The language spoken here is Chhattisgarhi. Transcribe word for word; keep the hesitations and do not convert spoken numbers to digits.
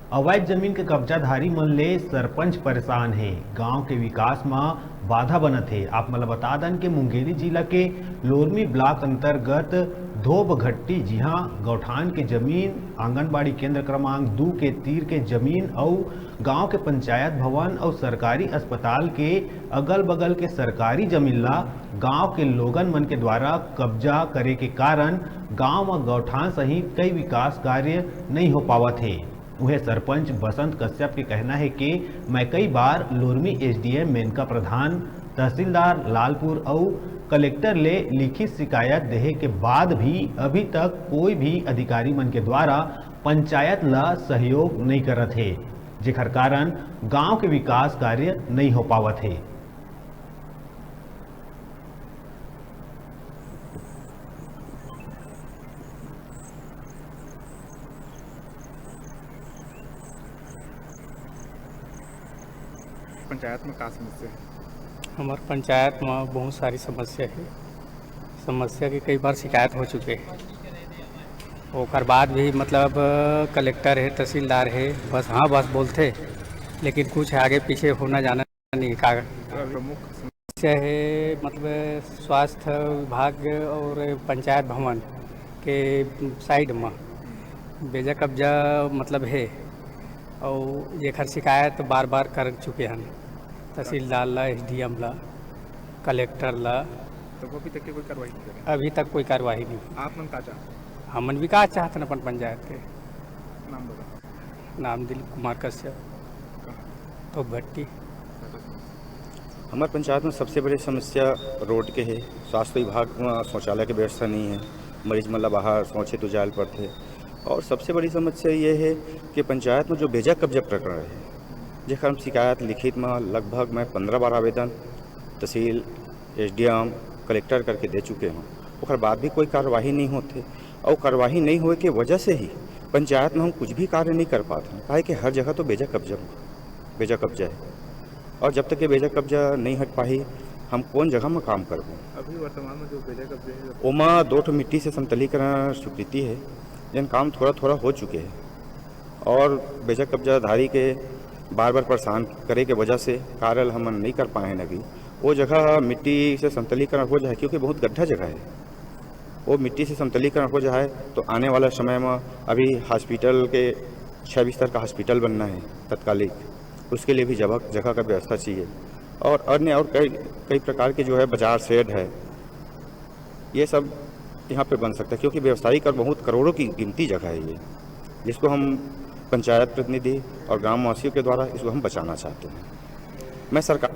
अवैध जमीन के कब्जाधारी मन ले सरपंच परेशान हे, गांव के विकास म बाधा बनत हे। आप मन ल बता दन के मुंगेली जिला के लोरमी ब्लॉक अंतर्गत धोबघट्टी, जिहां गौठान के जमीन, आंगनबाड़ी केंद्र क्रमांक दू के तीर के जमीन अउ गांव के पंचायत भवन अउ सरकारी अस्पताल के अगल-बगल के सरकारी जमीन ला गांव के लोगन मन के द्वारा कब्जा करे के कारण गांव म गौठान सहित कई विकास कार्य नइ हो पावत हे। उहें, सरपंच बसंत कश्यप के कहना हे कि मैं कई बार लोरमी एसडीएम मेनका प्रधान, तहसीलदार लालपुर अउ कलेक्टर ले लिखित शिकायत देहे के बाद भी अभी तक कोई भी अधिकारी मन के द्वारा पंचायत ला सहयोग नइ करत हे, जेखर कारण गांव के विकास कार्य नइ हो पावत हे। पंचायत में का समस्या हे? हमर पंचायत में बहुत सारी समस्या हे। समस्या के कई बार शिकायत हो चुके हे, ओकर बाद भी मतलब कलेक्टर हे, तहसीलदार हे, बस हाँ बस बोलथे, लेकिन कुछ आगे पीछे होना जाना नहीं का। प्रमुख समस्या हे मतलब स्वास्थ्य विभाग और पंचायत भवन के साइड में बेजा कब्जा मतलब हे, और जेकर शिकायत बार बार कर चुके हन, तहसीलदार ला, एसडीएम ला, कलेक्टर ला। तो अभी तक के कोई कार्रवाई नहीं करे? अभी तक कोई कार्रवाई नहीं। आप मन का चाहते हैं? हमन विकास चाहत हन अपन पंचायत के। नाम बताओ। नाम दिलीप कुमार कश्यप। कहाँ? धोबघट्टी। हमर पंचायत में सबसे बड़ी समस्या रोड के हे। स्वास्थ्य विभाग में शौचालय के व्यवस्था नहीं है, मरीज मन ला बाहर शौच हेतु जाए ल पड़थे। और सबसे बड़ी समस्या ये है कि पंचायत में जो बेजा कब्जा प्रकरण है, जेकर हम शिकायत लिखित में लगभग मैं पंद्रह बार आवेदन तहसील, एसडीएम, कलेक्टर करके दे चुके हूँ, ओकर बाद भी कोई कार्यवाही नहीं होते। और कार्यवाही नहीं होए के वजह से ही पंचायत में हम कुछ भी कार्य नहीं कर पाते हैं, काहे कि हर जगह तो बेजा कब्जा, बेजा कब्जा है। और जब तक ये बेजा कब्जा नहीं हट पाही, हम कौन जगह में काम करबो? अभी वर्तमान में जो बेजा कब्जा है, ओमा दो ठो मिट्टी से समतलीकरण स्वीकृति है, जन काम थोड़ा थोड़ा हो चुके हैं। और बेजा कब्जाधारी के बार बार परेशान करे के वजह से कार्य ल हमन नहीं कर पाए हैं अभी। वो जगह मिट्टी से समतलीकरण हो जाए, क्योंकि बहुत गड्ढा जगह है। वो मिट्टी से समतलीकरण हो जाए तो आने वाला समय में अभी हॉस्पिटल के छः बिस्तर का हॉस्पिटल बनना है तत्कालिक, उसके लिए भी जगह, जगह का व्यवस्था चाहिए। और अन्य और कई, कई प्रकार के जो है बाजार शेड है, ये सब यहाँ पे बन सकता है, क्योंकि व्यवसायिक और बहुत करोड़ों की कीमती जगह है ये, जिसको हम पंचायत प्रतिनिधि और ग्रामवासियों के द्वारा इसको हम बचाना चाहते हैं। मैं सरकार